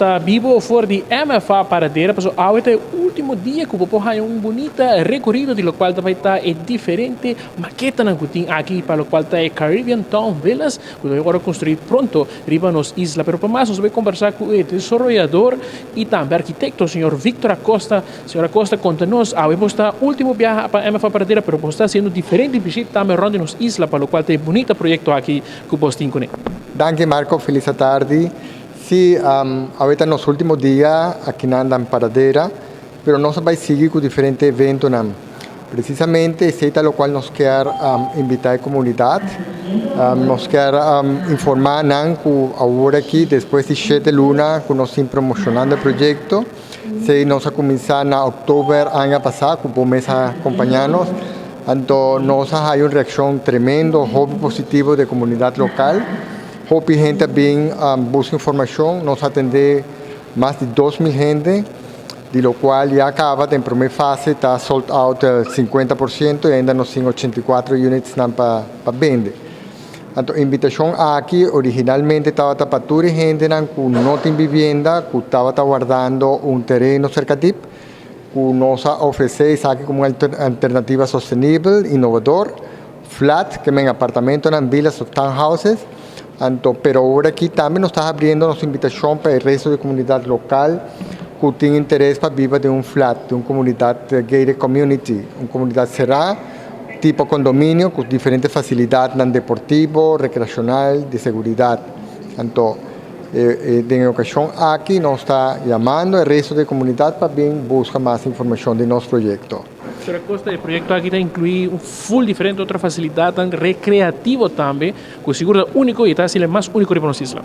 ta bibo for di MFA Paradera, paso awe ta e ultimo dia cu bo por haya un bunita recorido di locual ta bay ta e diferente maketanan cu tin aki pa locual ta e Caribbean Town Villas cu ta bay worde construi pronto riba nos isla. Pero pa mas nos ta bay combersa cu e desaroyador y tambe arquitecto señor Victor Acosta. Señor Acosta, conta nos, awe bo ta ultimo biaha pa MFA Paradera, pero bo ta haciendo diferente bishita tambe rond di nos isla pa locual ta e bunita proyecto aki cu bo tin cune. Danki, Marco, felis tardi. Si, awe ta nos ultimo dia aki na Paradera, pero nos ta bay sigui cu diferente evento. Precisamente esey ta locual nos kier invita e comunidad. Nos kier informa nan cu awor aki, despues di 7 luna cu nos ta promocionando e proyecto, si nos a cuminsa na october aña pasa, cu bo mes a acompaña nos, anto nos a haya un reaccion tremendo, hopi positivo di comunidad local. Hopi hende bin busca informacion, nos a atende mas di 2 mil hende, di locual ya caba den prome fase ta sold out 50% y ainda nos tin 84 units pa bende. Anto, invitacion aki originalmente tabata pa tur hende cu no tin vivienda, cu tabata wardando un tereno cerca di, cu nos a ofrece esaki como un alternativa sostenibel, inovador, flat, kiermen apartamento na villas of townhouses. Anto, pero awor aki tambe nos ta habriendo nos invitacion pa e resto di comunidad local cu tin interes pa biba den un flat, den un comunidad gated community, un comunidad cera, tipo condominio, cu diferente facilidad deportivo, recreacional, di seguridad. Anto, den e ocasion aki nos ta yamando e resto di comunidad pa bin busca mas informacion di nos proyecto. Pero Acosta, e proyecto aki ta inclui un full diferente otro facilidad recreativo tambe, cu sigur ta unico y ta asina mas unico riba nos isla.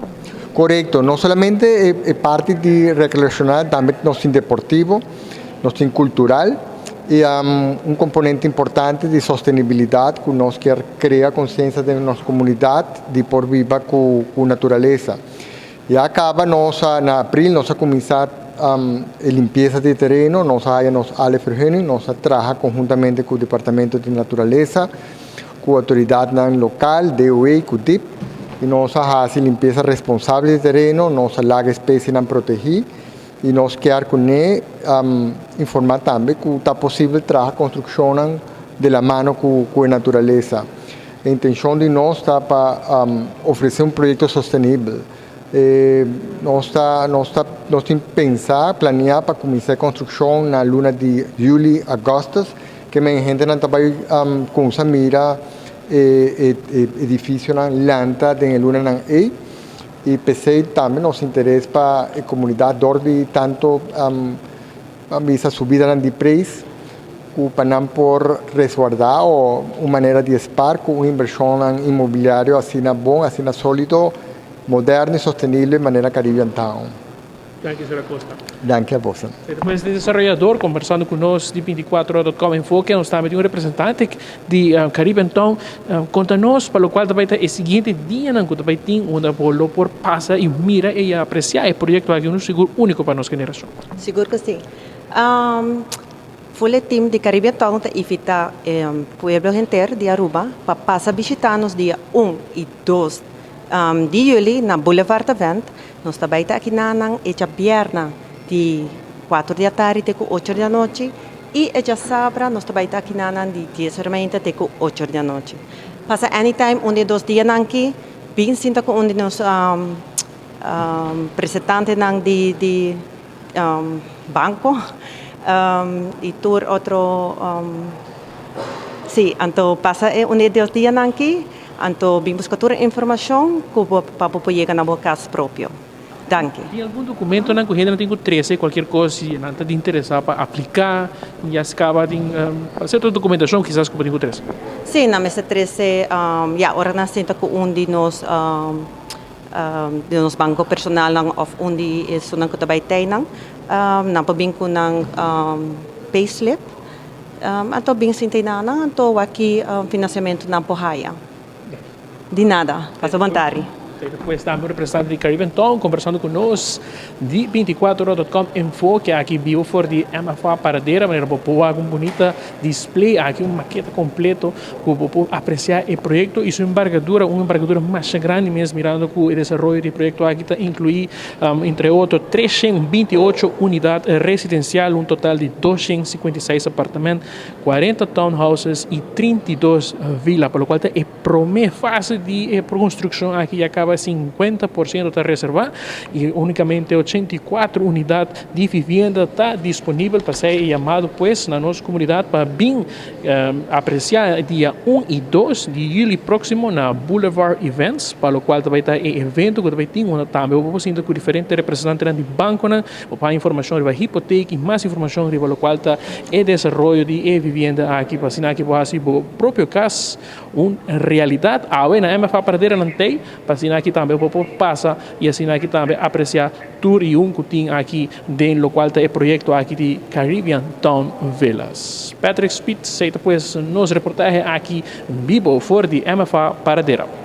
Corecto, no solamente e parti di recreacional, tambe nos tin deportivo, nos tin cultural y un componente importante di sostenibilidad cu nos kier crea consciencia di nos comunidad di por biba cu naturalesa. Ya caba nos na april nos a cuminsa e limpiesa di tereno, nos a nos alle vergunning, nos a traha conhuntamente cu e Departamento di Naturalesa, cu autoridad local, DOE, cu DIP, y nos a haci limpiesa responsabel di tereno, nos a laga especie protegi y nos kier cu informa tambe cu ta posibel traha construccion di la mano cu e naturalesa. E intencion di nos ta pa ofrece un proyecto sostenibel. Nos tin pensa, planea pa cuminsa e construccion na luna di juli, augustus, kiermen hendenan tambe cuminsa mira e edificio nan lanta den luna nan ey y p'esey tambe nos interes pa e comunidad door di tanto bisa subida di prijs cu pa nan por resguarda of un manera di spaar cu un inversion inmobiliario asina bon, asina solido, moderno y sostenibel manera Caribbean Town. Danki, señor Acosta. Danki na bo. Despues di desaroyador combersando cu nos di 24.com Enfoke, nos tambe tin un representante di Caribbean Town. Conta nos pa locual tambe ta e siguiente dia cu tambe tin unda bo por pasa y mira y aprecia e proyecto aki, un sigur unico pa nos generacion. Sigur cu si. Full team di Caribbean Town ta invita pueblo henter di Aruba pa pasa bishita nos dia 1 y 2 di juli na Boulevard Event. Nos ta bay aki na e diabierna di 4 di atardi te 8 di anochi y e diasabra nos ta bay aki na di 10 or mainta te 8 di anochi. Pasa anytime un di e dos dianan aki, bin sinta cu un di nos representantenan di banco y tur otro si, anto pasa un di e dos dianan aki, anto bin busca tur informacion pa por yega na bo cas propio. Danki. Tin algun documento nan cu hende nan tin cu trece cualkier cos si nan ta interesa pa aplica, ya caba tin cierto documentacion kisas cu tin cu trece? Si, nan mester trece, ja, ora nan sinta cu un di nos banco personal nan of un di esunnan cu ta bay tey nan, nan por bin cu nan payslip, anto bin sinta nan, anto aki financiamento nan por haya. Di nada, pasa bon tardi. Despues tambe representante di Caribbean Town kombersando ku nos di 24ora.com Enfoke aki bibo for di MFA Paradera, manera bo por un bunita display aki, un maketa kompleto ku bo por apresiá e proyekto i su envergadura, un envergadura mas grandi mes, mirando ku e desaroyo di e proyekto aki ta inkluí, entre otro, 328 unidat residensial, un total di 256 apartamento, 40 townhouses i 32 villa, pa lokual e promé fase di konstrukshon aki ya kaba 50% ta reservá i únikamente 84 unidat di vivienda ta disponibel. Pa ser yamado pues na nos komunidat pa bin apresiá dia 1 i 2 di yüli próksimo na Boulevard Events, pa lokual tambe ta e evento ku tambe tin tambe bo sinta ku diferente representante di banko pa informashon riba hipoteka i mas informashon riba lokual ta e desaroyo di e vivienda aki, pa asina aki bo hasi bo propio kas un realidat. Awe na MFA Paradera nan tei, pa asina aki tambe bo por pasa i asina aki tambe apresiá tur i un ku tin aki den lokual ta e proyekto aki di Caribbean Town Villas. Patrick Speed, esei ta pues nos reportahe aki bibo for di MFA Paradera.